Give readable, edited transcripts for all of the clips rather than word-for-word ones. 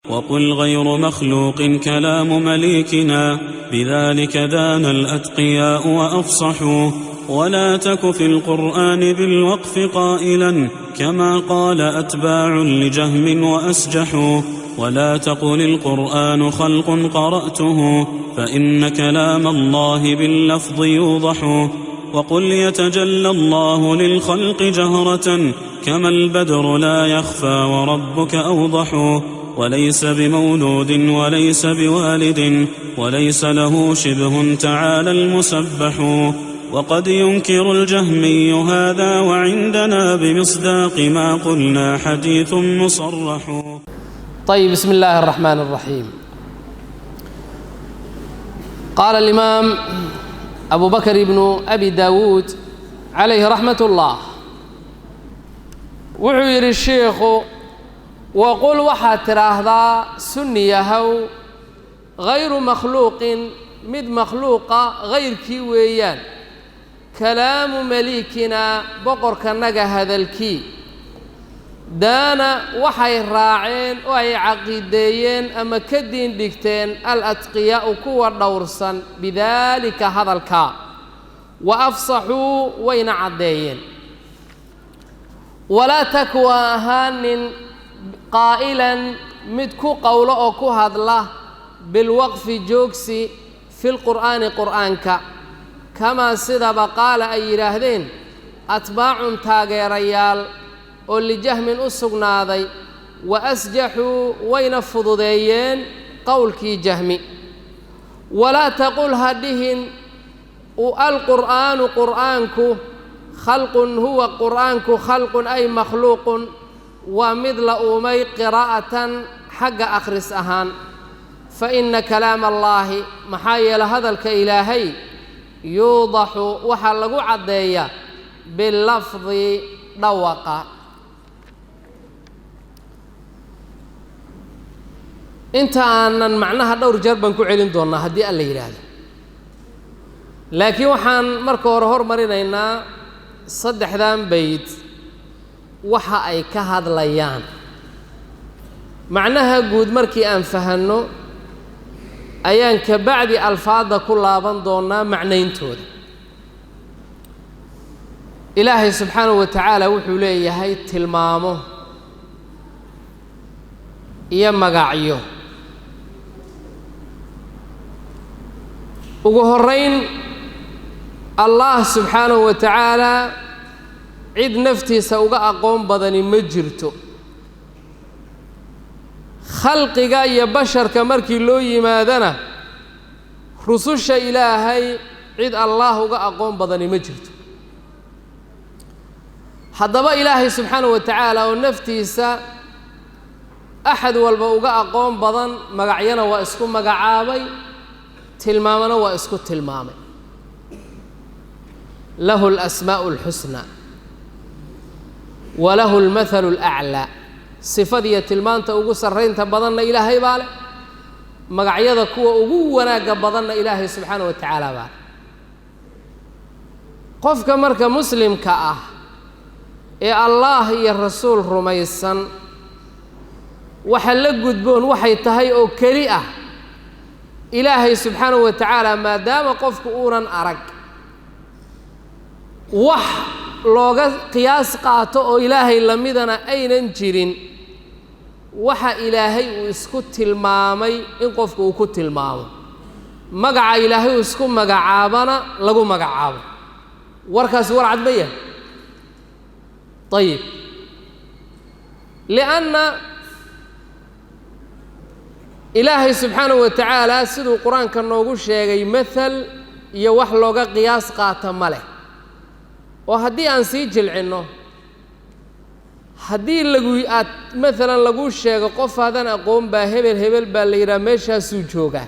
وقل غير مخلوق كلام مليكنا بذلك دان الأتقياء وأفصحوا. ولا تك في القرآن بالوقف قائلا كما قال أتباع لجهم وأسجحوا. ولا تقل القرآن خلق قرأته فإن كلام الله باللفظ يوضح. وقل يتجلى الله للخلق جهرة كما البدر لا يخفى وربك أوضح. وليس بمولود وليس بوالد وليس له شبه تعالى المسبح. وقد ينكر الجهمي هذا وعندنا بمصداق ما قلنا حديث مصرح. طيب، بسم الله الرحمن الرحيم. قال الإمام أبو بكر بن أبي داود عليه رحمة الله، wuxuu yidhi shiikhu: وقل waxaad tidhaahdaa, sunni yahow, غير مخلوق mid makhluuqa hayrkii weeyaan كلام مليكنا boqorkanaga hadalkii. Daana waxay raaceen oo ay caqiideeyeen ama ka diin dhigteen الأتقياء kuwa dhowrsan بذلك hadalkaa وأفصحوا wayna caddeeyeen. ولا تك waa ahaanin قائلا mid ku qowlo oo ku hadla بالوقف joogsi في القرآن qur'aanka كما sidaba قال ay yidhaahdeen أتباع taageerayaal oo لجهم u sugnaaday وأسجحوا wayna fududeeyeen qowlkii jahmi. ولا تقل ha dhihin القرآن qur'aanku خلق هو qur'aanku خلق أي مخلوق waa mid la uumay قراءة xagga akhris ahaan. فإن كلام الله maxaa yeele hadalka Ilaahay يوضح waxaa lagu caddeeyaa باللفظ dhawaqa. Inta aanan macnaha dhowr jeer baan ku celin doonnaa haddii Alla yidhaahdo, laakiin waxaan marka hore hormarinaynaa saddexdan bayd waxa ay ka hadlayaan. Macnaha guud markii aan fahanno ayaan kabacdi alfaadda ku laaban doonnaa macnayntooda. Ilaahay subxaanahu wa tacaala wuxuu leeyahay tilmaamo iyo magacyo. Ugu horrayn, Allah subxaanahu wa tacaalaa cid naftiisa uga aqoon badani ma jirto. Khalqiga iyo basharka markii loo yimaadana, rususha Ilaahay cid Allah uga aqoon badani ma jirto. Haddaba Ilaahay subxaanahu wa tacaala oo naftiisa axad walba uga aqoon badan, magacyana waa isku magacaabay, tilmaamana waa isku tilmaamay. له الأسماء الحسنى وله المثل الأعلى. Sifadiyo tilmaanta ugu sarraynta badanna Ilaahay baa leh, magacyada kuwa ugu wanaagga badanna Ilaahay subxaanahu wa tacaala baa leh. Qofka marka muslimka ah ee Allaah iyo rasuul rumaysan, waxa la gudboon waxay tahay oo keli ah Ilaahay subxaanahu wa tacaala, maadaama qofku uunan arag wax looga qiyaas qaato oo Ilaahay lamidana aynan jirin, waxa Ilaahay uu isku tilmaamay in qofku uu ku tilmaamo, magaca Ilaahay uu isku magacaabana lagu magacaabo. Warkaasi war cad ma yahay? Ayib, لأن Ilaahay subxaanahu wa tacaala siduu qur-aanka noogu sheegay, mathal iyo wax looga qiyaas qaata ma leh. Oo haddii aan sii jilcinno, haddii lagu aad maalan laguu sheego qof aadan aqoon baa hebel hebel baa la yidhaha, meeshaasuu joogaa,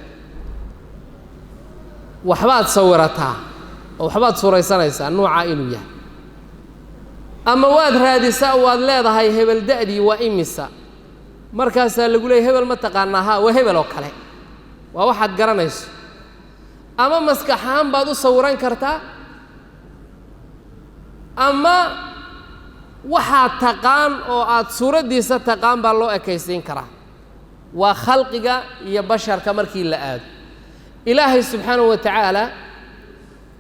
waxbaad sawirataa oo waxbaad suuraysanaysaa nuucaa inuu yahay, ama waad raadisaa, waad leedahay hebel da'dii waa imisa? Markaasaa lagu leeyay hebel ma taqaanaa? Haa, waa hebel oo kale. Waa waxaad garanayso ama maskax ahaan baad u sawiran kartaa ama waxaad taqaan oo aad suuraddiisa taqaan baa loo ekaysiin karaa. Waa khalqiga iyo basharka markii la aado. Ilaahay subxaanahu wa tacaala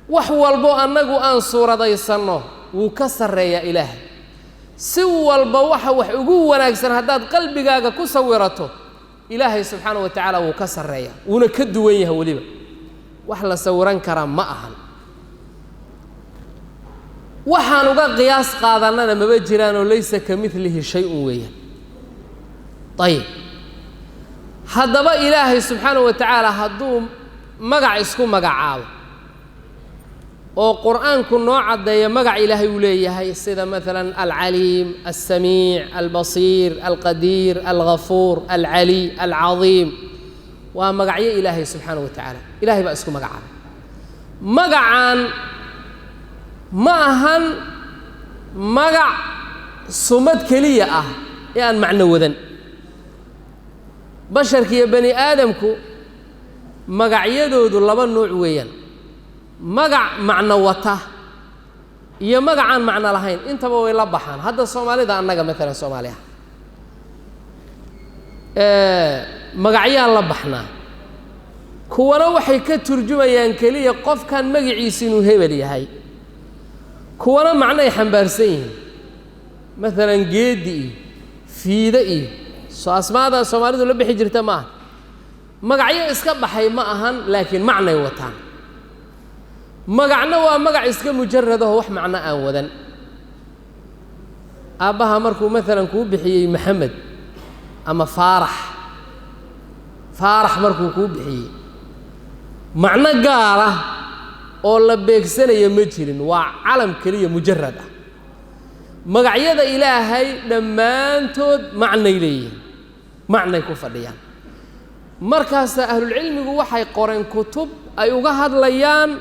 wax walbo annagu aan suuradaysanno wuu ka sarreeyaa Ilaahay. Si walba waxa wax ugu wanaagsan haddaad qalbigaaga ku sawirato, Ilaahay subxaanahu wa tacaala wuu ka sarreeyaa, wuuna ka duwan yahay. Weliba wax la sawiran karaa ma ahan, waxaan uga qiyaas qaadannana maba jiraanoo laysa ka midlihi shay-un weeyaan. Ayib, haddaba Ilaahay subxaanahu wa tacaala hadduu magac isku magacaabo oo Qur'aanku noo caddeeyo magac Ilaahay uu leeyahay, sida maalan Alcaliim, Alsamiic, Albasiir, Alqadiir, Alghafuur, Alcaliy, Alcadiim, waa magacyo Ilaahay subxaanahu wa tacaala, Ilahay baa isku magacaabay. Magacan ma ahan magac sumad keliya ah ee aan macno wadan. Basharka iyo bani aadamku magacyadoodu laba nuuc weeyaan: magac macno wata iyo magacaan macno lahayn. Intaba way la baxaan. Hadda Soomaalida annaga maalan, Soomaaliya magacyaan la baxnaa, kuwana waxay ka turjumayaan keliya qofkan magaciisu inuu hebel yahay, kuwana macnoay xambaarsan yihiin. Maalan Geedi iyo Fiide iyo soo asmaada Soomaalidu la bixi jirta ma aha, magacyo iska baxay ma ahan, laakiin macnay wataan. Magacna waa magac iska mujaradaho, wax macno aan wadan. Aabbaha markuu maalan kuu bixiyey Maxamed ama Faarax, Faarax markuu kuu bixiyey, macno gaara oo la beegsanaya ma jirin, waa calam keliya mujarad ah. Magacyada Ilaahay dhammaantood macnay leeyihiin, macnay ku fadhiyaan. Markaasa ahlulcilmigu waxay qoreen kutub ay uga hadlayaan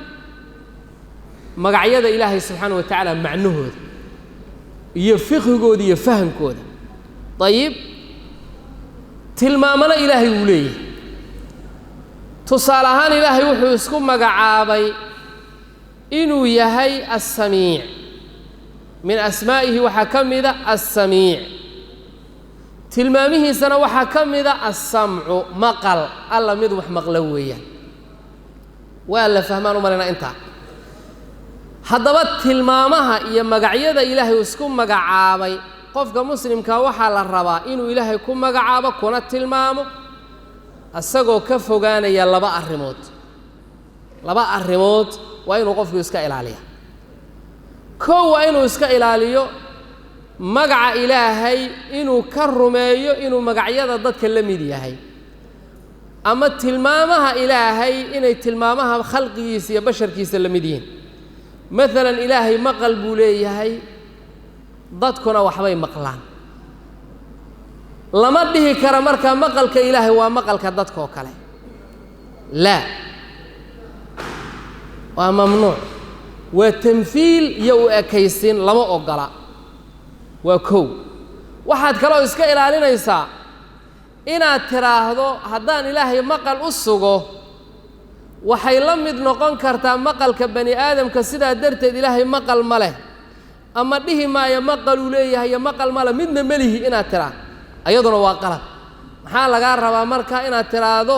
magacyada Ilaahay subxaana wa tacaala, macnahooda iyo fiqhigooda iyo fahamkooda. Ayib, tilmaamana Ilaahay wuu leeyahay. Tusaale ahaan, Ilaahay wuxuu isku magacaabay inuu yahay Assamiic. Min asmaa'ihi waxaa ka mida Assamiic, tilmaamihiisana waxaa ka mida Assamcu, maqal. Alla mid wax maqlo weeyaan. Waa la fahmaan u malaynaa intaa. Haddaba tilmaamaha iyo magacyada Ilaahay isku magacaabay, qofka muslimka waxaa la rabaa inuu Ilaahay ku magacaabo kuna tilmaamo isagoo ka fogaanaya laba arrimood. Laba arrimood waa inuu qofku iska ilaaliya. Kow, waa inuu iska ilaaliyo magaca Ilaahay inuu ka rumeeyo inuu magacyada dadka la mid yahay, ama tilmaamaha Ilaahay inay tilmaamaha khalqigiisa iyo basharkiisa la mid yihiin. Maalan Ilaahay maqal buu leeyahay, dadkuna waxbay maqlaan. Lama dhihi kara markaa maqalka Ilaahay waa maqalka dadkoo kale. Laa, waa mamnuuc, waa tamhiil iyo u ekaysiin, lama ogola. Waa kow. Waxaad kaloo iska ilaalinaysaa inaad tiraahdo haddaan Ilaahay maqal u sugo, waxay la mid noqon kartaa maqalka bani aadamka, sidaa darteed Ilaahay maqal ma leh, ama dhihi maayo maqaluu leeyahay iyo maqal ma leh midna melihi inaad tiraa, ayaduna waa qalad. Maxaa lagaa rabaa marka? Inaad tiraahdo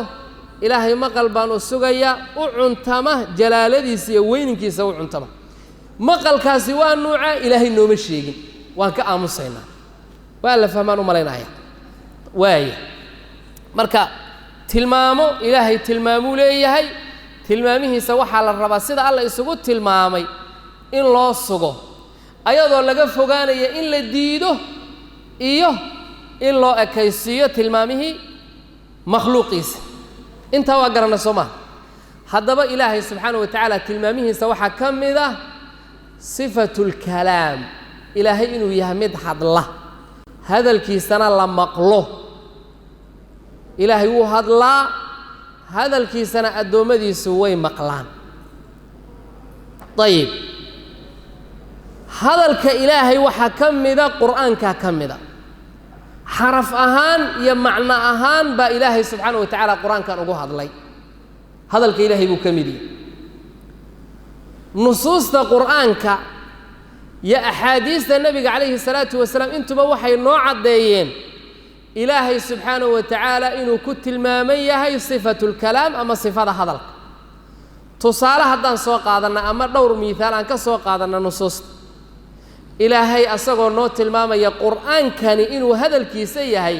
Ilaahay maqal baan u sugayaa u cuntama jalaaladiisa iyo weyninkiisa u cuntama. Maqalkaasi waa nuuca Ilaahay nooma sheegin, waan ka aamusaynaa. Waa la fahmaan u malaynaya. Waaya, marka tilmaamo Ilaahay tilmaamuu leeyahay, tilmaamihiisa waxaa la rabaa sida Alla isugu tilmaamay in loo sugo, ayadoo laga fogaanaya in la diido iyo in loo ekaysiiyo tilmaamihii makhluuqiisa. Intaa waa garanay, soo maha? Haddaba Ilaahay subxaana wa tacaala tilmaamihiisa waxaa ka mid ah sifatulkalaam, Ilaahay inuu yahay mid hadla, hadalkiisana la maqlo. Ilaahay wuu hadlaa, hadalkiisana addoommadiisu way maqlaan. Ayib, hadalka Ilaahay waxaa ka mida Qur'aankaa ka mida. Xaraf ahaan iyo macno ahaan baa Ilaahay subxaana wa tacaala Qur-aankan ugu hadlay. Hadalka Ilaahay buu ka mid yahay. Nusuusta Qur'aanka iyo axaadiista Nebiga calayhi salaatu wasalaam intuba waxay noo caddeeyeen Ilaahay subxaanahu wa tacaala inuu ku tilmaaman yahay sifatulkalaam ama sifada hadalka. Tusaale haddaan soo qaadanna ama dhowr miihaal aan ka soo qaadanna nusuusta, Ilaahay asagoo noo tilmaamaya qur'aankani inuu hadalkiisa yahay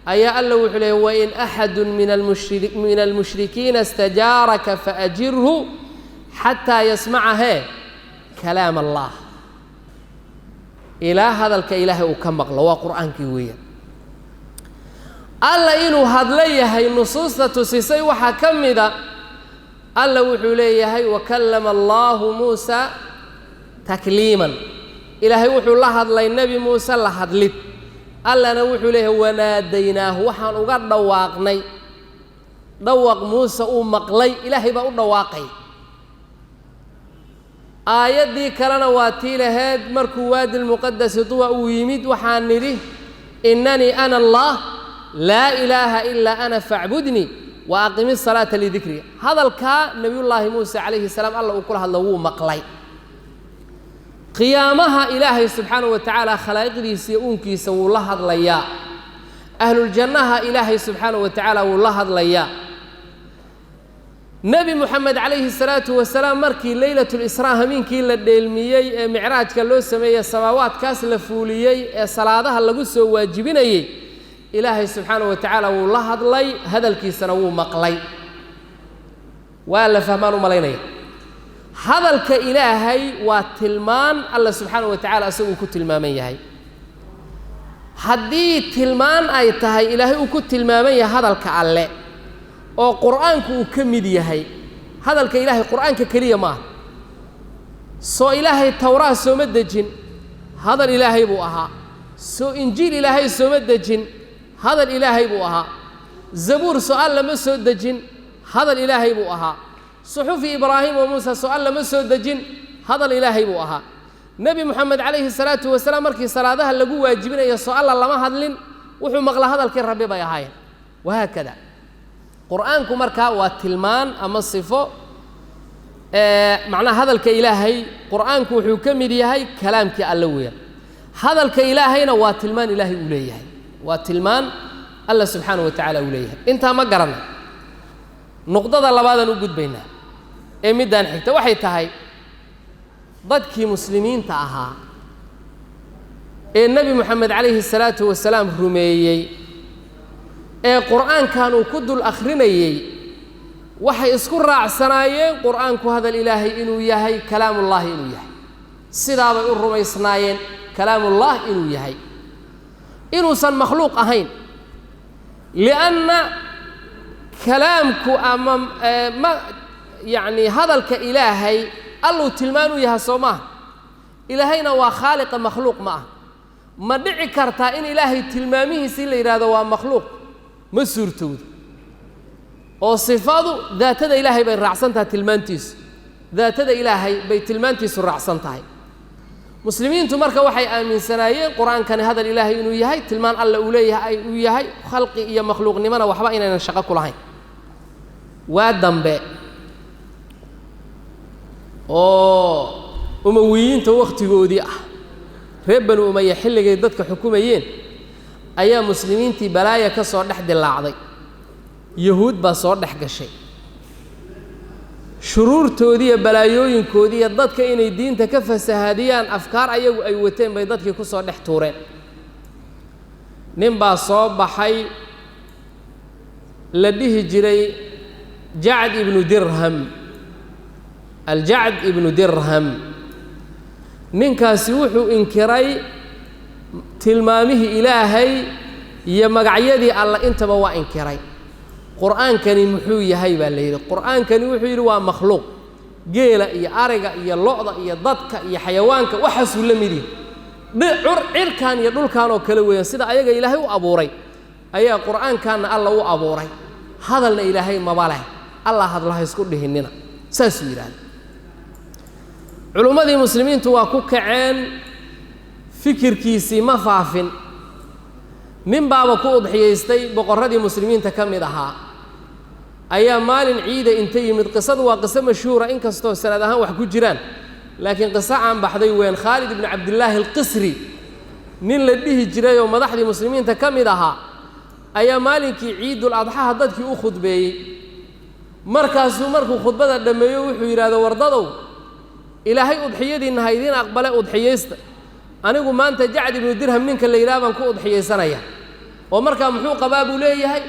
ayaa Alla wuxuu leeyay: "Wain axadu min almushrikiina istajaaraka faajirhu xataa yasmaca hee kalaam Allah, ilaa hadalka Ilaahay uu ka maqlo. Waa qur'aankii weeyaan. Alla inuu hadlo yahay nusuusta tusisay waxaa ka mida Alla wuxuu leeyahay: "Wakallama Allahu Muusa takliiman." Ilaahay wuxuu la hadlay Nebi Muuse la hadlid. Allana wuxuu leeyahay: "Wanaadaynaahu," waxaan uga dhawaaqnay dhawaq Muuse uu maqlay. Ilaahay baa u dhawaaqay. Aayaddii kalena waa tii laheyd markuu Waadi Lmuqadasi Tuwa uu yimid: "Waxaan nidhi, inanii ana Allah, laa ilaaha ilaa ana facbudnii wa aqimi salaata lidikri." Hadalkaa Nebiyullaahi Muuse calayhi salaam Alla uu kula hadlo wuu maqlay. Qiyaamaha Ilaahay subxaanahu wa tacaala khalaa'iqdiisa iyo uunkiisa wuu la hadlayaa. Ahluljannaha Ilaahay subxaanahu wa tacaala wuu la hadlayaa. Nebi Moxamed calayhi salaatu wasalaam markii Leylat Lisraa hamiinkii la dheelmiyey ee micraajka loo sameeyey, samaawaadkaas la fuuliyey ee salaadaha lagu soo waajibinayey, Ilaahay subxaanahu wa tacaala wuu la hadlay, hadalkiisana wuu maqlay. Waa la fahmaan u malaynaya. Hadalka Ilaahay waa tilmaan Alla subxaanahu wa tacala isaga uu ku tilmaaman yahay. Haddii tilmaan ay tahay Ilaahay uu ku tilmaaman yahay hadalka Alle oo qur'aanku uu ka mid yahay, hadalka Ilaahay qur'aanka keliya maaha. Soo Ilaahay Towraad sooma dejin? Hadal Ilaahay buu ahaa. Soo Injiil Ilaahay sooma dejin? Hadal Ilaahay buu ahaa. Zabuur soo Alla ma soo dejin? Hadal Ilaahay buu ahaa. Suxufi Ibraahim oo Muusa soo Alla ma soo dejin? Hadal Ilaahay buu ahaa. Nebi Moxamed calayhi salaatu wasalaam markii salaadaha lagu waajibinayo soo Alla lama hadlin? Wuxuu maqla hadalkii Rabbi bay ahaayeen, wahaakada. Qur'aanku markaa waa tilmaan ama sifo, macnaha hadalka Ilaahay. Qur'aanku wuxuu ka mid yahay kalaamkii Alle weeyaan. Hadalka Ilaahayna waa tilmaan Ilaahay uu leeyahay, waa tilmaan Alla subxaanahu wa tacaala uu leeyahay. Intaa ma garanay? Nuqdada labaadaan u gudbaynaa ee middaan xigta waxay tahay dadkii muslimiinta ahaa ee Nebi Moxamed calayhi salaatu wasalaam rumeeyey ee qur'aankan uu ku dul akhrinayey waxay isku raacsanaayeen qur'aanku hadal Ilaahay inuu yahay, kalaamullaahi inuu yahay. Sidaabay u rumaysnaayeen, kalaamullah inuu yahay, inuusan makhluuq ahayn, lianna kalaamku ama ma yacni hadalka Ilaahay Alluu tilmaan u yahay, soo maaha? Ilaahayna waa khaaliqa, makhluuq ma ah. Ma dhici kartaa in Ilaahay tilmaamihiisii la yidhahdo waa makhluuq? Ma suurtowdo. Oo sifadu daatada Ilaahay bay raacsan tahay, tilmaantiisu daatada Ilaahay bay tilmaantiisu raacsan tahay. Muslimiintu marka waxay aaminsanaayeen qur-aankani hadal Ilaahay inuu yahay, tilmaan Alle uu leeyahay uu yahay, khalqi iyo makhluuqnimona waxba inaynan shaqo ku lahayn. Waa dambe oo Umawiyiinta wakhtigoodii ah, reer Banu Umaya xilligay dadka xukumayeen, ayaa muslimiintii balaaya ka soo dhex dilaacday. Yahuud baa soo dhex gashay. Shuruurtoodii iyo balaayooyinkoodii iyo dadka inay diinta ka fasahadiyaan afkaar ayagu ay wateen bay dadkii ku soo dhex tuureen. Nin baa soo baxay la dhihi jiray Jacd ibnu Dirham, Aljacd ibnu Dirham. Ninkaasi wuxuu inkiray tilmaamihii Ilaahay iyo magacyadii Alla intaba waa inkiray. Qur'aankani muxuu yahay baa la yidhi. Qur'aankani wuxuu yidhi waa makhluuq, geela iyo ariga iyo lo'da iyo dadka iyo xayawaanka waxaasuu la mid yahay, cirkan iyo dhulkan oo kale weeyaan. Sida ayaga Ilaahay u abuuray ayaa qur'aankanna Alla u abuuray, hadalna Ilaahay maba leh, Allah hadlaha isku dhihinina, saasuu yidhahda. Culummadii muslimiintu waa ku kaceen, fikirkiisii ma faafin. Nin baaba ku udxiyaystay, boqorradii muslimiinta ka mid ahaa ayaa maalin ciida inta yimid. Qisadu waa qiso mashhuura, inkastoo sanad ahaan wax ku jiraan, laakiin qiso caan baxday weyn. Khaalid ibnu Cabdillaahi Alqisri Nin la dhihi jiray oo madaxdii muslimiinta ka mid ahaa ayaa maalinkii ciidul adxaha dadkii u khudbeeyey. Markaasuu markuu khudbada dhammeeyo wuxuu yidhahdo, wardadow, Ilaahay udxiyadiinna ha idiin aqbale, udxiyaysta. Anigu maanta Jacd ibnu Dirham ninka la yidhaha baan ku udxiyaysanaya. Oo markaa muxuu qabaa buu leeyahay?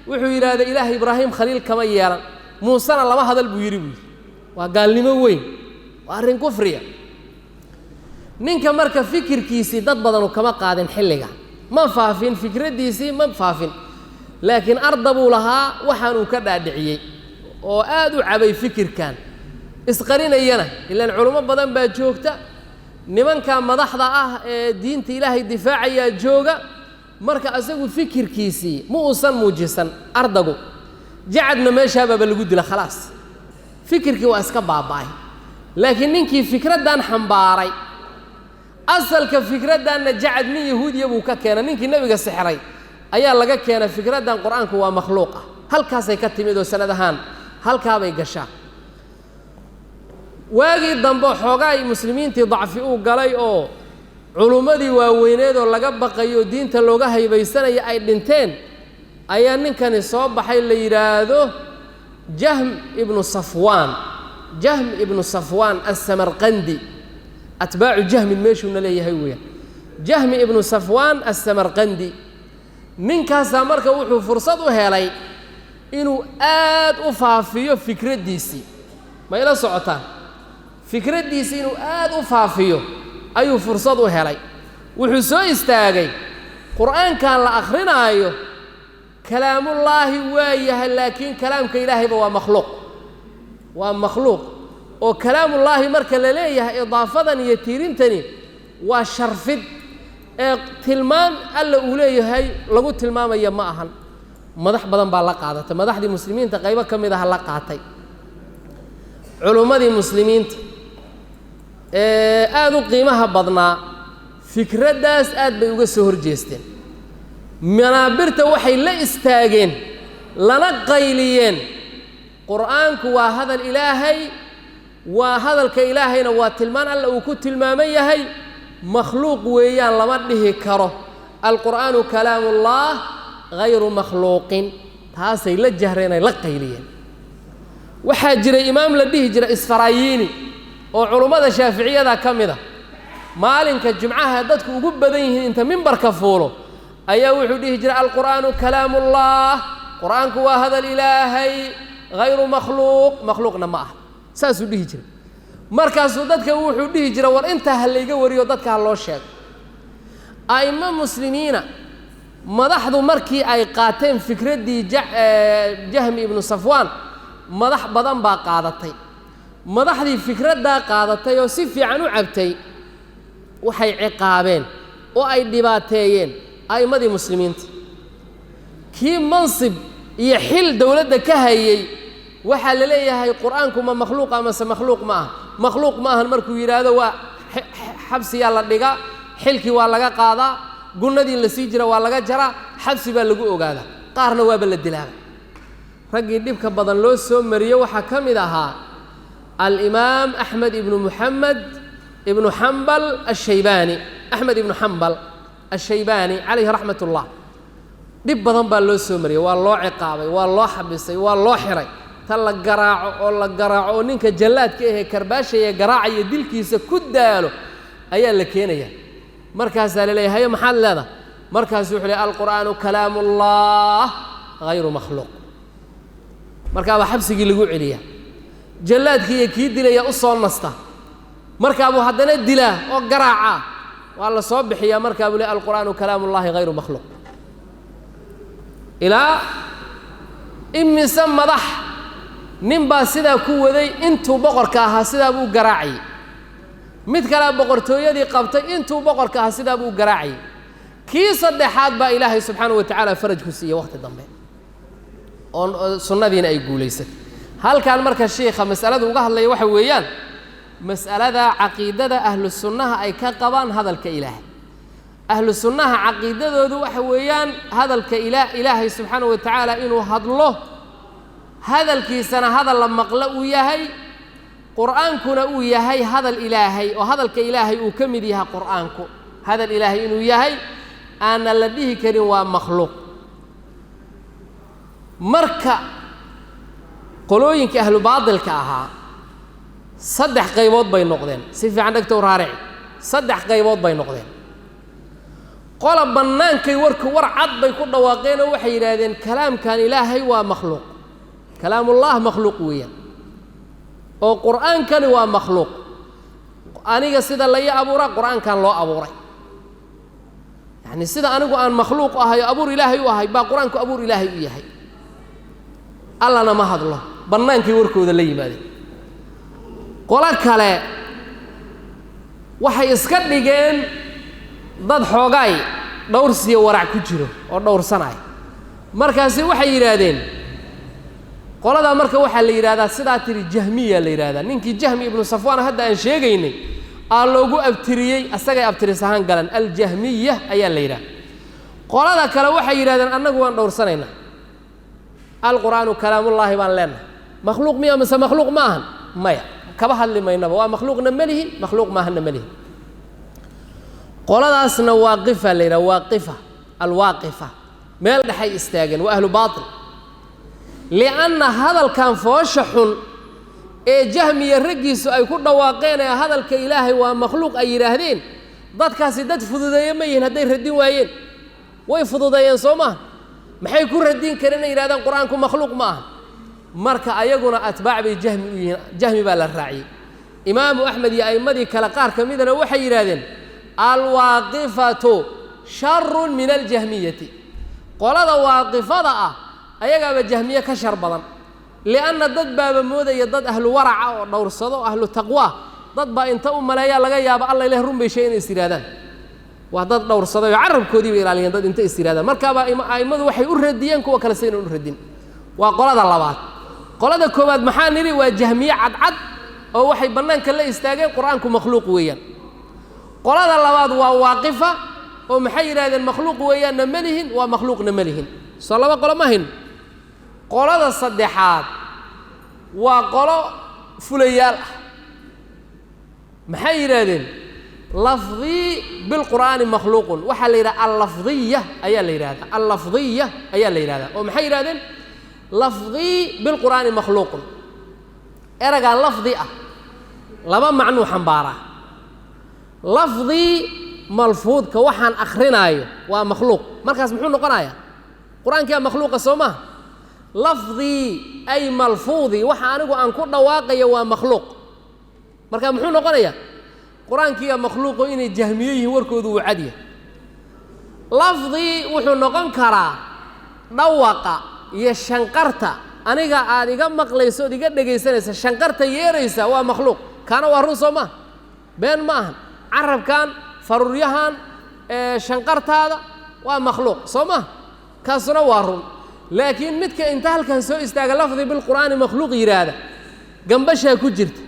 Wuxuu yidhahda, Ilaah Ibraahim khaliil kama yeelan, Muusena lama hadal buu yidhi. Buu yidhi waa gaalnimo weyn, waa arrin kufriya. Ninka marka fikirkiisii dad badanu kama qaadin, xilliga ma faafin, fikraddiisii ma faafin, laakiin arda buu lahaa waxaan uu ka dhaadhiciyey oo aad u cabay fikirkan, isqarinayana ilaan culummo badan baa joogta, nimanka madaxda ah ee diinta Ilaahay difaacayaa jooga. Marka asagu fikirkiisii ma uusan muujisan ardagu. Jacadna meeshaabaaba lagu dila, khalaas, fikirkii waa iska baaba'ay. Laakiin ninkii fikraddan xambaaray, asalka fikraddanna Jacad nin Yahuudiya buu ka keenay, ninkii Nebiga sixray ayaa laga keenay fikraddan Qur-aanku waa makhluuq ah. Halkaasay ka timid oo sanad ahaan halkaabay gashaa. Waagii dambe xoogaa ay muslimiintii dacfi uu galay oo culummadii waaweyneed oo laga baqayo diinta looga haybaysanaya ay dhinteen, ayaa ninkani soo baxay la yidhaahdo Jahm ibnu Safwaan, Jahm ibnu Safwaan Assamarqandi. Atbaacu Jahmin meeshuuna leeyahay weeyaan, Jahmi ibnu Safwaan Assamarqandi. Ninkaasaa marka wuxuu fursad u helay inuu aad u faafiyo fikraddiisii. Ma ila socotaan? Fikraddiisii inuu aad u faafiyo ayuu fursad u helay. Wuxuu soo istaagay, Qur'aankan la akhrinaayo kalaamullaahi waa yahay, laakiin kalaamka Ilaahayba waa makhluuq, waa makhluuq. Oo kalaamullaahi marka la leeyahay, idaafadan iyo tiirintani waa sharfid ee tilmaan Alla uu leeyahay lagu tilmaamaya ma ahan. Madax badan baa la qaadatay, madaxdii muslimiinta qaybo ka mid ah la qaatay, culummadii muslimiinta ee aada u qiimaha badnaa fikraddaas aad bay uga soo horjeesteen. Manaabirta waxay la istaageen lana qayliyeen, Qur'aanku waa hadal Ilaahay, waa hadalka Ilaahayna, waa tilmaan Alla uu ku tilmaaman yahay, makhluuq weeyaan lama dhihi karo. Alqur'aanu kalaamullaah hayru makhluuqin, taasay la jahreen ay la qayliyeen. Waxaa jiray imaam la dhihi jiray Isfaraayiini oo culummada Shaaficiyada ka mid a. Maalinka jimcaha dadku ugu badan yihiin inta mimbarka fuulo ayaa wuxuu dhihi jiray, alqur'aanu kalaamullaah, Qur'aanku waa hadal Ilaahay, hayru makhluuq, makhluuqna ma aha, saasuu dhihi jiray. Markaasuu dadka wuxuu dhihi jiray, war intaa ha layga wariyo, dadka ha loo sheego. A'immo muslimiina, madaxdu markii ay qaateen fikraddii Jahmi ibnu Safwaan, madax badan baa qaadatay. Madaxdii fikraddaa qaadatay oo si fiican u cabtay waxay ciqaabeen oo ay dhibaateeyeen a'immadii muslimiinta. Kii mansib iyo xil dowladda ka hayey waxaa la leeyahay, Qur-aanku ma makhluuq amase makhluuq ma aha? Makhluuq ma ahan markuu yidhaahdo, waa xabsiyaa la dhigaa, xilkii waa laga qaadaa, gunnadii la sii jira waa laga jaraa, xabsi baa lagu ogaadaa, qaarna waaba la dilaaba. Raggii dhibka badan loo soo mariye waxaa ka mid ahaa alimaam Axmed ibnu Muxamed ibnu Xambal Ashaybaani, Axmed ibnu Xambal Ashaybaani calayhi raxmat ullah. Dhib badan baa loo soo mariyey, waa loo ciqaabay, waa loo xabisay, waa loo xiray. Ta la garaaco oo la garaaco oo ninka jallaadka ahee karbaashaya garaacaya dilkiisa ku daalo ayaa la keenaya. Markaasaa la leeyahay, haye, maxaad leedahay? Markaasu wuxuu leey, alqur'aanu kalaamuullah hayru makhluuq. Markaabaa xabsigii lagu celiyaa, jallaadkii iyo kii dilaya u soo nasta, markaabuu haddana dilaa oo garaacaa, waa la soo bixiyaa, markaabuu leey, alqur'aanu kalaamullahi hayru makhluuq. Ilaa imise madax nin baa sidaa ku waday? Intuu boqorka ahaa sidaa buu garaacayay. Mid kalea boqortooyadii qabtay, intuu boqorka ahaa sidaa buu garaacayay. Kii saddexaad baa Ilaahay subxaanahu wa tacaala faraj ku siiyey waqti dambe oo sunnadiina ay guulaysatay. Halkan marka shiikha mas'aladu uga hadlaya waxa weeyaan mas'alada caqiidada ahlu sunnaha ay ka qabaan hadalka Ilaahay. Ahlu sunnaha caqiidadoodu waxa weeyaan hadalka Ilaahay subxaanahu wa tacaala inuu hadlo, hadalkiisana hadal la maqlo uu yahay, Qur'aankuna uu yahay hadal Ilaahay oo hadalka Ilaahay uu ka mid yahay Qur'aanku. Hadal Ilaahay inuu yahay aanna la dhihi karin waa makhluuq. Marka qolooyinka ahlu baatilka ahaa saddex qaybood bay noqdeen. Si fiican dhegtow raarici. Saddex qaybood bay noqdeen. Qola bannaankay warku war cad bay ku dhawaaqeen oo waxay yidhaahdeen kalaamkan Ilaahay waa makhluuq, kalaamullah makhluuq weeyaan, oo qur'aankani waa makhluuq. Aniga sida lai abuuraa qur'aankan loo abuuray, yacni sida anigu aan makhluuq ahay oo abuur Ilaahay u ahay baa qur-aanku abuur Ilaahay u yahay. Allana ma hadlo. Bannaankay warkooda la yimaadeen. Qolo kale waxay iska dhigeen dad xoogaay dhowrsiyo warac ku jiro oo dhowrsanaya. Markaasi waxay yidhaahdeen qoladaa, marka waxaa la yidhahdaa sidaa tiri jahmiya la yidhahdaa. Ninkii Jahmi ibnu Safwaan hadda aan sheegaynay aa loogu abtiriyey, asagay abtiris ahaan galan, aljahmiya ayaa la yidhahda. Qolada kale waxay yidhahdeen annagu waan dhowrsanaynaa, alqur'aanu kalaamullaahi baan leenahay. Makhluuq miya mise makhluuq ma ahan? Maya, kaba hadli maynaba. Waa makhluuqna ma lihin, makhluuq maahanna ma lihin. Qoladaasna waaqifa la yidhaha, waaqifa, alwaaqifa, meel dhexay istaageen. Waa ahlu baatil, lianna hadalkan foosha xun ee jahmiya raggiisu ay ku dhawaaqeen ee hadalka Ilaahay waa makhluuq ay yidhaahdeen, dadkaasi dad fududeeye ma yihin. Hadday radin waayeen, way fududeeyeen, soo maaha? Maxay ku radin kareen inay yidhahdaan qur-aanku makhluuq ma aha? Marka ayaguna atbaac bay jahmi u yihiin, jahmi baa la raaciyey. Imaamu Axmed iyo a'immadii kale qaar ka midana waxay yidhahdeen alwaaqifatu sharun min aljahmiyati. Qolada waaqifada ah ayagaaba jahmiye ka shar badan, lianna dad baaba moodaya dad ahlu waraca oo dhowrsado oo ahlu taqwa. Dad baa inta u maleeyaa laga yaaba alla ileh run bay shay inay is yidhahdaan waa dad dhowrsaday oo carabkoodii bay ilaaliyeen, dad inta is yidhahdaan. Markaaba a'immadu waxay u radiyeen kuwa kale saynan u radin. Waa qolada labaad. Qolada koowaad maxaa nidhi? Waa jahmiye cadcad oo waxay bannaanka la istaageen qur-aanku makhluuq weeyaan. Qolada labaad waa waaqifa oo maxay yidhahdeen? Makhluuq weeyaanna ma lihin, waa makhluuqna ma lihin. Soo laba qolo ma hayn. Qolada saddexaad waa qolo fulayaal ah. Maxay yidhaahdeen? Lafdii bilqur'aani makhluuqun. Waxaa la yidhaha allafdiya ayaa la yidhahdaa, allafdiya ayaa la yidhahdaa. Oo maxay yidhahdeen? Lafdii bilqur'aani makhluuqun. Eragaa lafdi ah laba macnuu xambaaraa. Lafdii malfuudka waxaan akrinaayo waa makhluuq. Markaas muxuu noqonayaa? Qur-aankiyaa makhluuqa, soo maha? Lafdii ay malfuudii, waxa anigu aan ku dhawaaqayo waa makhluuq. Marka muxuu noqonayaa? Qur-aankiyaa makhluuqo inay jahmiye yihiin warkoodu wuu cadyahay. Lafdii wuxuu noqon karaa dhawaqa iyo shanqarta aniga aad iga maqlayso ood iga dhegaysanaysa, shanqarta yeeraysa waa makhluuq. Kaana waa run, soo maaha? Been ma ahan. Carabkan, faruuryahan, shanqartaada waa makhluuq, soo maha? Kaasuna waa run. Laakiin midka inta halkan soo istaaga lafdi bilqur'aani makhluuq yidhaahda, gambashaa ku jirta,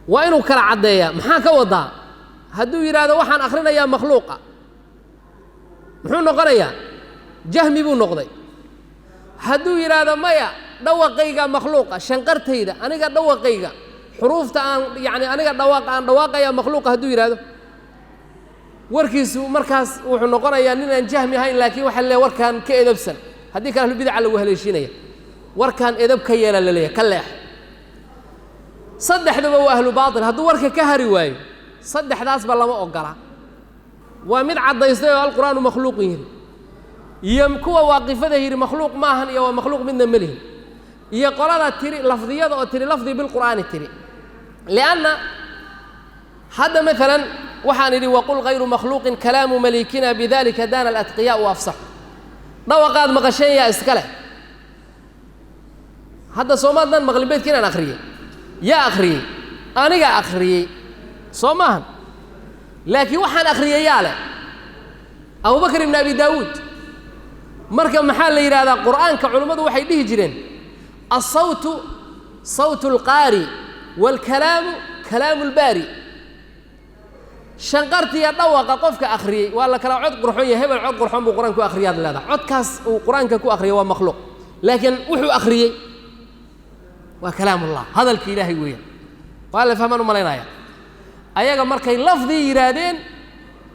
waa inuu kala caddeeyaa maxaa ka wadaa. Hadduu yidhaahdo waxaan akhrinayaa makhluuqa, muxuu noqonayaa? Jahmi buu noqday. Hadduu yidhaahdo maya, dhawaqayga makhluuqa, shanqartayda, aniga dhawaqayga, xuruufta aan yacni aniga dhawaaqa aan dhawaaqaya makhluuqa hadduu yidhaahdo, warkiisu markaas wuxuu noqonayaa nin aan jahmi ahayn, laakiin waxaa leeyahay warkaan ka edabsan, haddii kale ahlubidaca lagu haleeshiinaya. Warkaan edab ka yeela la leeyahay, ka leexo. Saddexduba waa ahlu baatil. Hadduu warka ka hari waayo, saddexdaasba lama ogola. Waa mid caddaystay oo alqur'aanu makhluuqun yidhi, iyo kuwa waaqifada yidhi makhluuq maahan iyo waa makhluuq midna ma lihin, iyo qolada tiri lafdiyada oo tiri lafdi bilqur'aani tiri. Lianna hadda maalan waxaan idhi waqul hayru makhluuqin kalaamu malikina bidalika daana alatqiyaau afsaxu. Dhawaqaad maqasheen yaa iska leh? Hadda soomaadnan maqlin beydka inaan akhriyey. Yaa akhriyey? Anigaa akhriyey, soo maahan? Laakiin waxaan akhriyey yaa leh? Abubakr ibn Abi Daawuud. Marka maxaa la yidhahdaa qur'aanka? Culimmadu waxay dhihi jireen alsawtu sawtu alqaari waalkalaamu kalaamu lbaari. Shanqartiya dhawaqa qofka akhriyey waa la kala cod qurxon yahay. Hebel cod qurxon buu qur-aanka ku akhriyaad leedahay. Codkaas uu qur-aanka ku akhriyay waa makhluuq, laakiin wuxuu akhriyey waa kalaamullah, hadalka Ilaahay weeyaan. Waa la fahmaan u malaynaya. Ayaga markay lafdii yidhaahdeen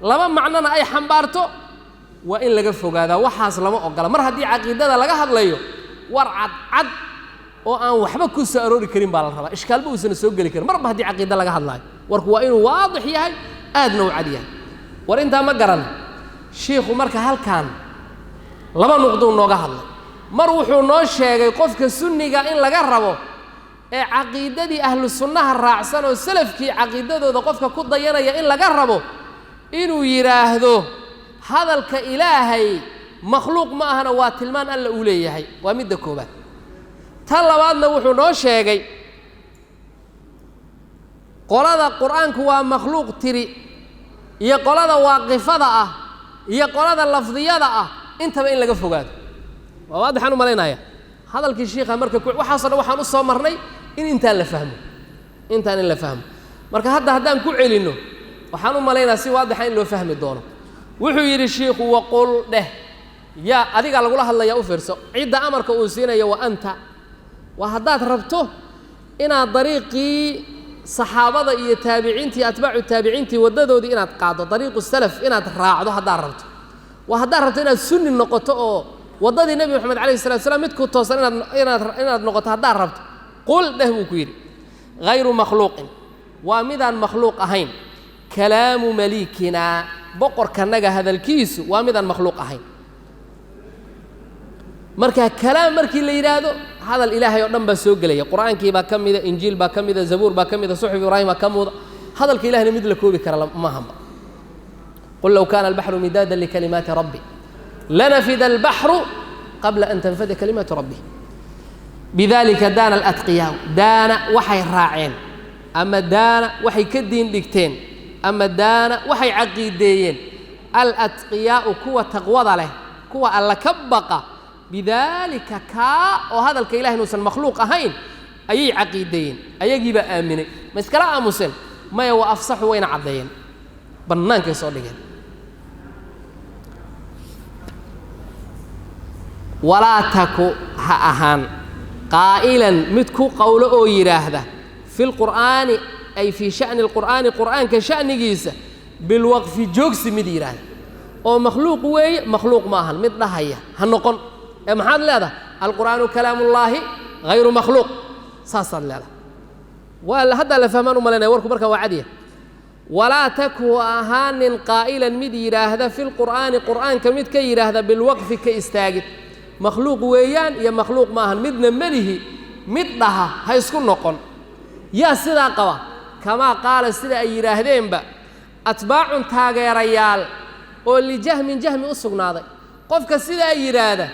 laba macnona ay xambaarto, waa in laga fogaadaa. Waxaas lama ogola. Mar haddii caqiidada laga hadlayo, war cadcad oo aan waxba ku soo aroori karin baa la rabaa, ishkaalba uusana soo geli karin. Marba haddii caqiida laga hadlaayo, warku waa inuu waadix yahay, aadna u cad yahay. War intaa ma garan. Shiikhu marka halkan laba nuqduu nooga hadlay. Mar wuxuu noo sheegay qofka sunniga in laga rabo ee caqiidadii ahlu sunnaha raacsan oo salafkii caqiidadooda qofka ku dayanaya in laga rabo inuu yidhaahdo hadalka Ilaahay makhluuq ma ahana, waa tilmaan Alla uu leeyahay. Waa midda koobaad. Tan labaadna wuxuu noo sheegay qolada Qur-aanku waa makhluuq tiri iyo qolada waaqifada ah iyo qolada lafdiyada ah intaba in laga fogaado. Waa waadixaan u malaynaya hadalkii shiikha. Marka waxaaso dhan waxaan u soo marnay in intaan la fahmo, intaan in la fahmo. Marka hadda haddaan ku celinno, waxaan u malaynayaa si waadixa in loo fahmi doono. Wuxuu yidhi shiikhu: waqul, dheh. Yaa adigaa lagula hadlayaa? U fiirso cidda amarka uu siinayo. Wa anta, waa haddaad rabto inaad dariiqii saxaabada iyo taabiciintii, atbaacu taabiciintii, waddadoodii inaad qaaddo, dariiqu salaf inaad raacdo haddaad rabto, waa haddaad rabto inaad sunni noqoto oo waddadii Nebi Moxamed calayhi salatu slam mid ku toosan inaad noqoto haddaad rabto, qul, dheh buu ku yidhi: hayru makhluuqin, waa midaan makhluuq ahayn, kalaamu maliikinaa, boqorkanaga hadalkiisu waa midaan makhluuq ahayn. Marka kalaam markii la yidhaahdo, hadal Ilaahay oo dhan baa soo gelaya. Qur-aankii baa ka mida, Injiil baa ka mida, Zabuur baa ka mida, Suxuf Ibraahim baa ka muuda. Hadalka Ilahna mid la koobi kara maahanba. Qul low kaana albaxru midaadan likalimaati rabbi lanafida albaxru qabla an tanfada kalimaatu rabbi. Bidalika daana alatqiyaa, daana waxay raaceen ama daana waxay ka diin dhigteen ama daana waxay caqiideeyeen, alatqiyaa'u, kuwa taqwada leh, kuwa Alla ka baqa, bidaalika kaa oo hadalka Ilahi inuusan makhluuq ahayn ayay caqiideeyeen. Ayagiibaa aaminay. Ma iskala aamuseen? Maya. Wa afsaxu, wayna caddeeyeen, bannaankay soo dhigeen. Walaa taku, ha ahaan, qaa'ilan, mid ku qowlo oo yidhaahda, fi lqur'aani, ay fii sha'ni alqur'aani, qur'aanka sha'nigiisa, bilwaqfi, joogsi mid yidhaahda oo makhluuq weeye, makhluuq ma ahan mid dhahaya ha noqon. Ee maxaad leedahay? Alqur'aanu kalaamullaahi hayru makhluuq, saasaad leedahay. Waa haddaa la fahmaan u malaynaya warku. Markaa waa cadiya. Walaa taku, ha ahaanin, qaa'ilan, mid yidhaahda, fi lqur'aani, qur'aanka mid ka yidhaahda, bilwaqfi, ka istaagid, makhluuq weeyaan iyo makhluuq ma ahan midna melihi mid dhaha ha isku noqon. Yaa sidaa qaba? Kamaa qaala, sida ay yidhaahdeenba, atbaacun, taageerayaal oo lijahmin, jahmi u sugnaaday. Qofka sidaa yidhaahda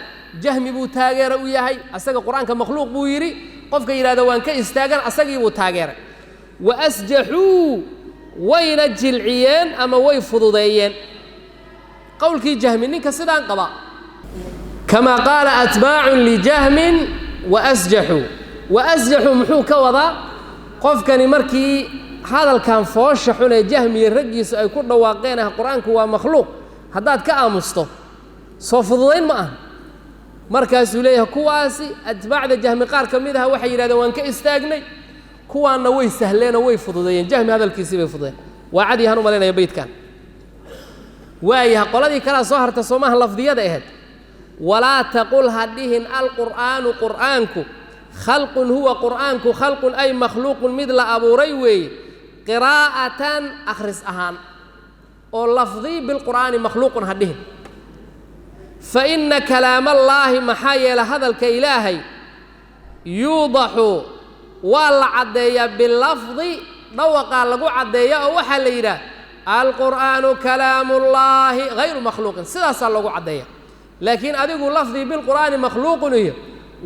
jahmi buu taageera u yahay. Asaga Qur-aanka makhluuq buu yidhi. Qofka yidhahda waan ka istaagan, asagii buu taageeray. Wa asjaxuu, wayna jilciyeen ama way fududeeyeen qowlkii jahmi ninka sidaan qaba. Kamaa qaala atbaacun lijahmin wa asjaxuu. Wa asjaxuu muxuu ka wadaa? Qofkani markii hadalkan foosha xun ee jahmiya raggiisu ay ku dhawaaqeen ah Qur-aanku waa makhluuq, haddaad ka aamusto soo fududayn ma aha? Markaasuu leeyahay kuwaasi atbaacda jahmi qaar ka mid aha waxay yidhahdeen waan ka istaagnay, kuwaanna way sahleenoo way fududeeyeen, jahmi hadalkiisii bay fududeen. Waa cad yahaan u malaynaya beydkan. Waayaha, qoladii kalaa soo harta, soomaha lafdiyada ahayd. Walaa taqul, ha dhihin, alqur'aanu, qur'aanku, khalqun, huwa qur'aanku, khalqun ay makhluuqun, mid la abuuray weeye, qiraa'atan, akhris ahaan, oo lafdii bilqur'aani makhluuqun ha dhihin. Fa inna kalaamallaahi, maxaa yeele hadalka Ilaahay, yuudaxu, waa la caddeeyaa, bilafdi, dhawaqaa lagu caddeeya, oo waxaa la yidhaah alqur'aanu kalaamullaahi hayru makhluuqin, sidaasaa loogu caddeeya. Laakiin adigu lafdii bilqur'aani makhluuqun iyo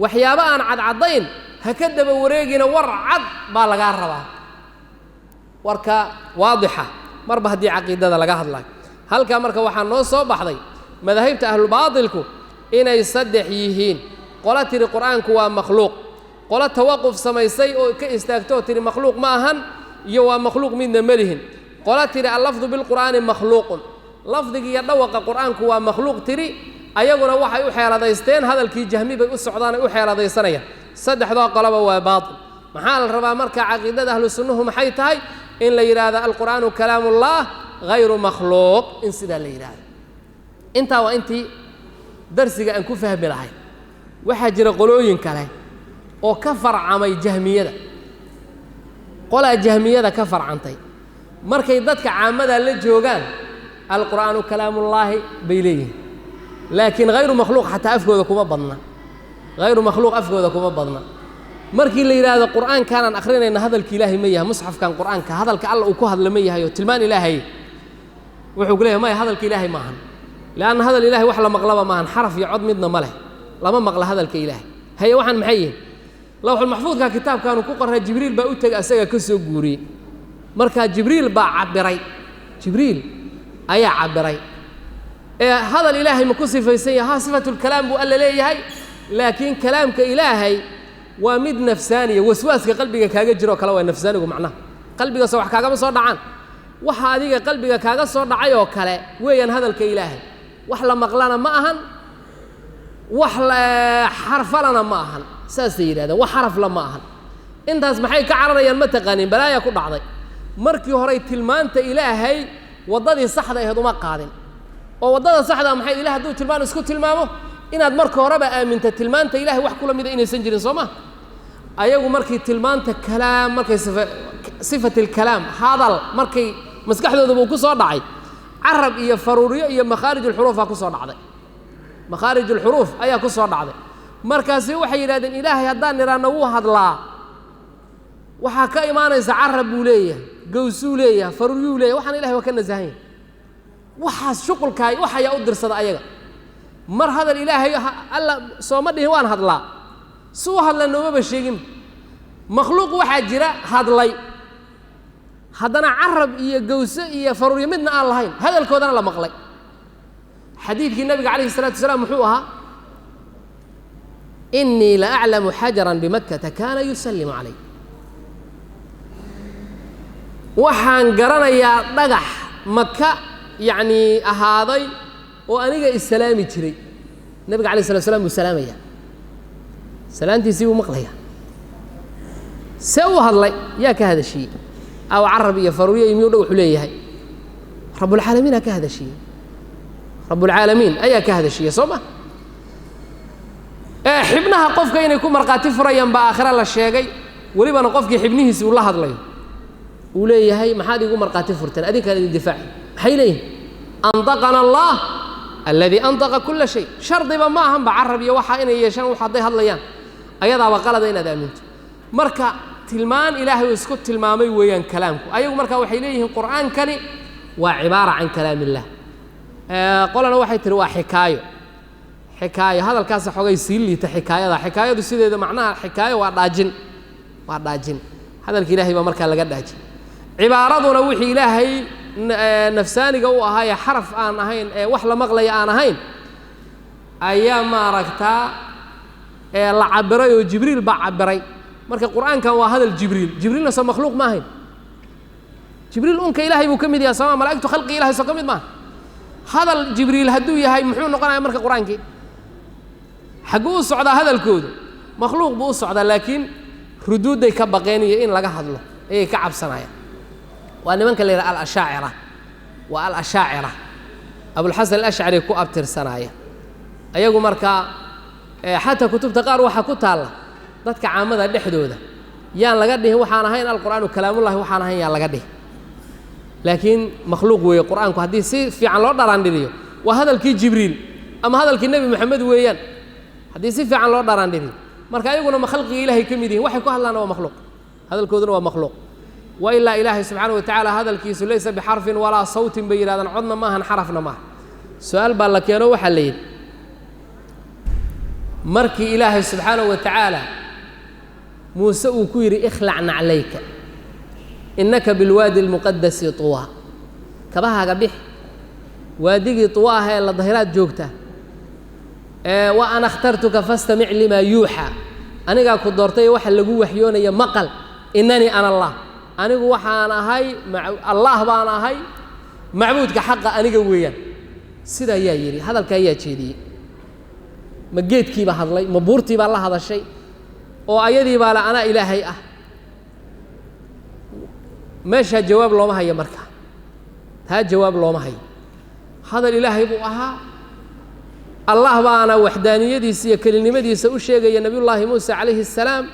waxyaabo aan cadcaddayn ha ka daba wareegina. War cad baa lagaa rabaa, warka waadixa, marba haddii caqiidada laga hadlayo. Halkaa marka waxaa noo soo baxday madaahibta ahlubaatilku inay saddex yihiin: qola tiri Qur-aanku waa makhluuq, qolo tawaquf samaysay oo ka istaagto oo tiri makhluuq ma ahan iyo waa makhluuq midna melihin, qola tiri allafdu bilqur'aani makhluuqun, lafdiga iyo dhawaqa Qur-aanku waa makhluuq tiri. Ayaguna waxay u xeeladaysteen hadalkii jahmi bay u socdaan, ay u xeeladaysanayaan. Saddexdoo qoloba waa baatil. Maxaa la rabaa marka? Caqiidada ahlu sunnuhu maxay tahay? In la yidhaahdo alqur'aanu kalaamullah hayru makhluuq, in sidaa la yidhaahdo. Intaa waa intii darsiga aan ku fahmi lahay. Waxaa jira qolooyin kale oo ka farcamay jahmiyada, qolaa jahmiyada ka farcantay. Markay dadka caamada la joogaan alqur'aanu kalaamullaahi bay leeyihiin, laakiin hayru makhluuq xataa afkooda kuma badna, hayru makhluuq afkooda kuma badna. Markii la yidhaahdo qur'aankaanaan akhrinayna hadalka ilaahay ma yahay, musxafkan qur'aanka hadalka alla uu ku hadla ma yahay oo tilmaan ilaahay, wuxuu ku leeyahay maya, hadalka ilaahay ma ahan, lianna hadal ilahay wax la maqlaba maahan, xaraf iyo cod midna ma leh, lama maqla hadalka ilaahay. Haye, waxaan maxay yihin? Lawxulmaxfuudka kitaabkaanu ku qoraa, Jibriil baa u tegay, asagaa ka soo guuriyey. Markaa Jibriil baa cabbiray, Jibriil ayaa cabbiray. Ee hadal ilaahay ma ku sifaysan yahay? Ha, sifatulkalaam buu Alla leeyahay, laakiin kalaamka ilaahay waa mid nafsaaniya, waswaaska qalbiga kaaga jiroo kale waa nafsaanigu. Macnaha qalbigaasoo wax kaagama soo dhacaan, waxa adiga qalbiga kaaga soo dhacay oo kale weeyaan hadalka ilaahay. Wax la maqlana ma ahan, wax xarfalana ma ahan, saasay yidhahdeen, wax xarafla ma ahan. Intaas maxay ka cararayaan? Ma taqaanin balaaya ku dhacday. Markii horey tilmaanta ilaahay waddadii saxda ahayd uma qaadin, oo waddada saxdaa maxay? Ilaah hadduu tilmaan isku tilmaamo, inaad marka horeba aaminta tilmaanta ilahay wax kula mida inaysan jirin, soo ma? Ayagu markii tilmaanta kalaam, markay sifat alkalaam, hadal markay maskaxdoodaba uu ku soo dhacay, carab iyo faruuryo iyo makhaarij ulxuruufaa ku soo dhacday, makhaarij ulxuruuf ayaa ku soo dhacday. Markaasi waxay yidhahdeen ilaahay haddaan nidhaahno wuu hadlaa, waxaa ka imaanaysa carab buu leeyahay, gowsuu leeyahay, faruuryuu leeyahay, waxaana ilahay waa ka nasahan yahay. Waxaas shuqulkaay wax ayaa u dirsada ayaga. Mar hadal ilaahay Alla sooma dhihin waan hadlaa, si u hadla noomaba sheegin. Makhluuq waxaa jira hadlay, haddana carab iyo gowso iyo faruuryo midna aan lahayn, hadalkoodana la maqlay. Xadiidkii nabiga calayhi isalaatu wasalaam muxuu ahaa? Inii la aclamu xajaran bimakkata kaana yusallimu calay. Waxaan garanayaa dhagax Maka yacnii ahaaday oo aniga issalaami jiray. Nabiga alayh salatu slam buu salaamaya, salaantiisii buu maqlayaa. See u hadlay? Yaa ka hadashiiyey? Aw carab iyo faruuryo iyo miyuu dhagaxu leeyahay? Rabbulcaalamiinaa ka hadashiiyey, Rabbulcaalamiin ayaa ka hadashiiyey, soo ma? Xibnaha qofka inay ku markhaati furayaan baa aakhira la sheegay. Welibana qofkii xibnihiisi uu la hadlayo, uu leeyahay maxaad igu markhaati furteen? Adinkaan idin difaaci. Maxay leeyihin? Andaqana Allah aladii andaqa kula shay. Shardiba ma ahanba carab iyo waxaa inay yeeshaan wax hadday hadlayaan, ayadaaba qalada inaad aaminto. Marka tilmaan ilaahay uu isku tilmaamay weeyaan kalaamku. Ayagu marka waxay leeyihiin qur'aankani waa cibaara can kalaam illah. Qolana waxay tihi waa xikaayo. Xikaayo hadalkaas xogay sii liita xikaayada. Xikaayadu sideeda macnaha xikaayo waa dhaajin, waa dhaajin. Hadalka ilaahay baa markaa laga dhaajin. Cibaaraduna wixii ilaahay nafsaaniga u ahaa ee xaraf aan ahayn ee wax la maqlaya aan ahayn ayaa maaragtaa ee la cabiray oo Jibriil baa cabiray. Marka qur'aankan waa hadal Jibriil. Jibriilna soo makhluuq ma ahayn? Jibriil unka ilaahay buu ka mid yahay, sooma? Malaa'igtu khalqigi ilahay soo ka mid maaha? Hadal Jibriil hadduu yahay, muxuu noqonaya marka qur'aankii? Xagguu u socdaa hadalkoodu? Makhluuq buu u socdaa, laakiin ruduudday ka baqeen iyo in laga hadlo ayay ka cabsanayaan. Waa nimanka la yidhaha alashaacira, waa alashaacira, Abulxasan Alashcari ku abtirsanaaya ayagu. Markaa xataa kutubta qaar waxaa ku taalla dadka caamada dhexdooda yaan laga dhihin waxaan ahayn alqur'aanu kalaamullahi, waxaan ahayn yaan laga dhihin, laakiin makhluuq weeye qur'aanku. Haddii si fiican loo dharaandhiriyo waa hadalkii Jibriil ama hadalkii Nebi Moxamed weeyaan, haddii si fiican loo dharaandhiriyo. Marka ayaguna ma khalqiga ilahay ka mid yihin, waxay ku hadlaana waa makhluuq, hadalkooduna waa makhluuq. Wa ilaa ilaahay subxaana wa tacaala hadalkiisu laysa bixarfin walaa sawtin bay yidhahdaan, codna maahan, xarafna maaha. Su-aal baa la keeno, waxaa la yidhi markii ilaahay subxaanahu wa tacaala Muuse uu ku yidhi ikhlac naclayka innaka bilwaadi almuqadasi tuwa, kabahaaga bix, waadigii tuwa ah ee la dahiraad joogta, wa ana akhtartuka fastamic limaa yuuxaa, anigaa ku doortay, waxa lagu waxyoonaya maqal, inanii ana Allah, anigu waxaan ahay Allah baan ahay, macbuudka xaqa aniga weeyaan. Sidaa yaa yidhi? Hadalka ayaa jeediyey? Ma geedkiibaa hadlay? Ma buurtii baa la hadashay oo ayadii baa le anaa ilaahay ah? Meeshaa jawaab looma hayo, markaa taa jawaab looma hayo. Hadal Ilaahay buu ahaa, Allah baana waxdaaniyadiisa iyo kelinimadiisa u sheegaya Nabiyullaahi Muuse calayhi assalaam.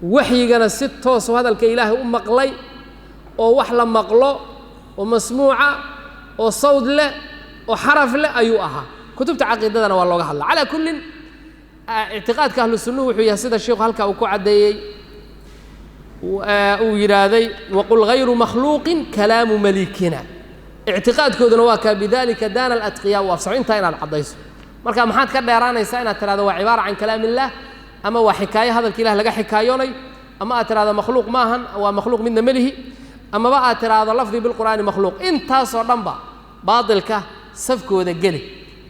Waxyigana si toosu hadalka Ilaahay u maqlay, oo wax la maqlo oo masmuuca oo sawd leh oo xaraf leh ayuu ahaa. Kutubta caqiidadana waa looga hadla. Calaa kullin, ictiqaadka ahlu sunnuhu wuxuu yahay sida sheikhu halkaa uu ku caddeeyey, uu yidhaahday: waqul hayru makhluuqin kalaamu malikina. Ictiqaadkooduna waa kaa, bidalika daana alatqiyaa u afsaxo. Intaa inaad caddayso, marka maxaad ka dheeraanaysaa? Inaad tidhahdo waa cibaara can kalaam illah, ama waa xikaayo hadalka Ilah laga xikaayoonayo, ama aad tidhahdo makhluuq maahan, waa makhluuq midna melihi, amaba aad tidhaahdo lafdi bilqur'aani makhluuq. Intaasoo dhanba baatilka safkooda geli.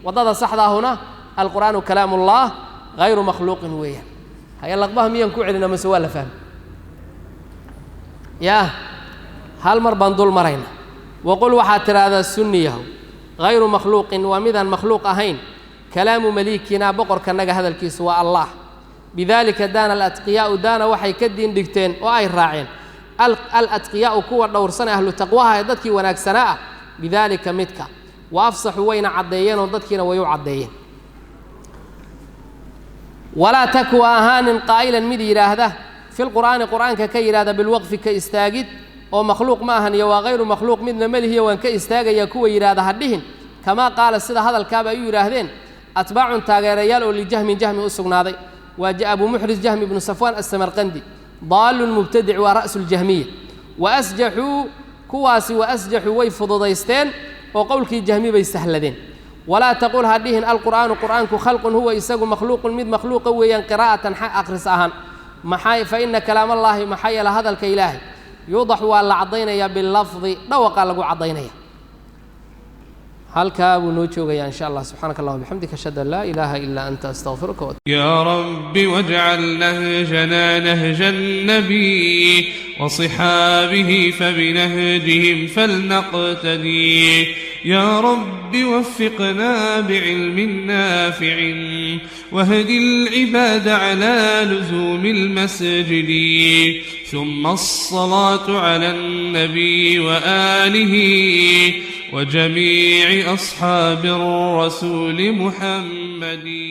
Waddada saxda ahuna alqur'aanu kalaam ullah hayru makhluuqin weeyaan. Haya, laqbaha miyaan ku celina mase waa la fahmay? Yaa hal mar baan dul marayna. Waqul, waxaad tidhaahdaa sunniyahow, hayru makhluuqin, waa midaan makhluuq ahayn, kalaamu maliikinaa, boqorkanaga hadalkiisu waa Allah. Bidalika daana alatqiyaa'u, daana waxay ka diin dhigteen oo ay raaceen alatqiyaa'u, kuwa dhowrsan, ahlu taqwaha ee dadkii wanaagsanaa ah, bidaalika midka wa afsaxu, wayna caddeeyeenoo dadkiina way u caddeeyeen. Walaa taku ahaanin qaa'ilan mid yidhaahda fi lqur'aani, qur'aanka ka yidhahda, bilwaqfi, ka istaagid, oo makhluuq ma ahan iyo waa hayru makhluuq midna melihiyo waan ka istaagayaa kuwa yidhaahda ha dhihin. Kamaa qaala, sida hadalkaaba ay u yidhaahdeen, atbaacun, taageerayaal oo lijahmin, jahmi u sugnaaday. Waa Abu Muxris Jahmi ibnu Safwaan Asamarqandi, daalun mubtadic, waa ra'su ljahmiya. Wa asjaxuu, kuwaasi wa asjaxuu, way fududaysteen oo qowlkii jahmi bay sahladeen. Walaa taqul, ha dhihin, alqur'aanu, qur'aanku, khalqun, huwa isagu, makhluuqun, mid makhluuqa weeyaan, qiraa'atan, akhris ahaan. Maxaa? Fa ina kalaamallaahi, maxaa yeele hadalka Ilaahay, yuudax, waa la caddaynayaa, bilafdi, dhawaqaa lagu caddaynaya. Halkaa buu noo joogayaa in sha Allah. Subxaanaka allah bixamdika, ashhadu an laa ilaaha ilaa anta, astaqfiruka. يا رب واجعل نهجنا نهج النبي وصحابه، فبنهجهم فلنقتدي. يا رب وفقنا بعلم نافع، واهد العباد على لزوم المسجد. ثم الصلاة على النبي وآله وجميع أصحاب الرسول محمد.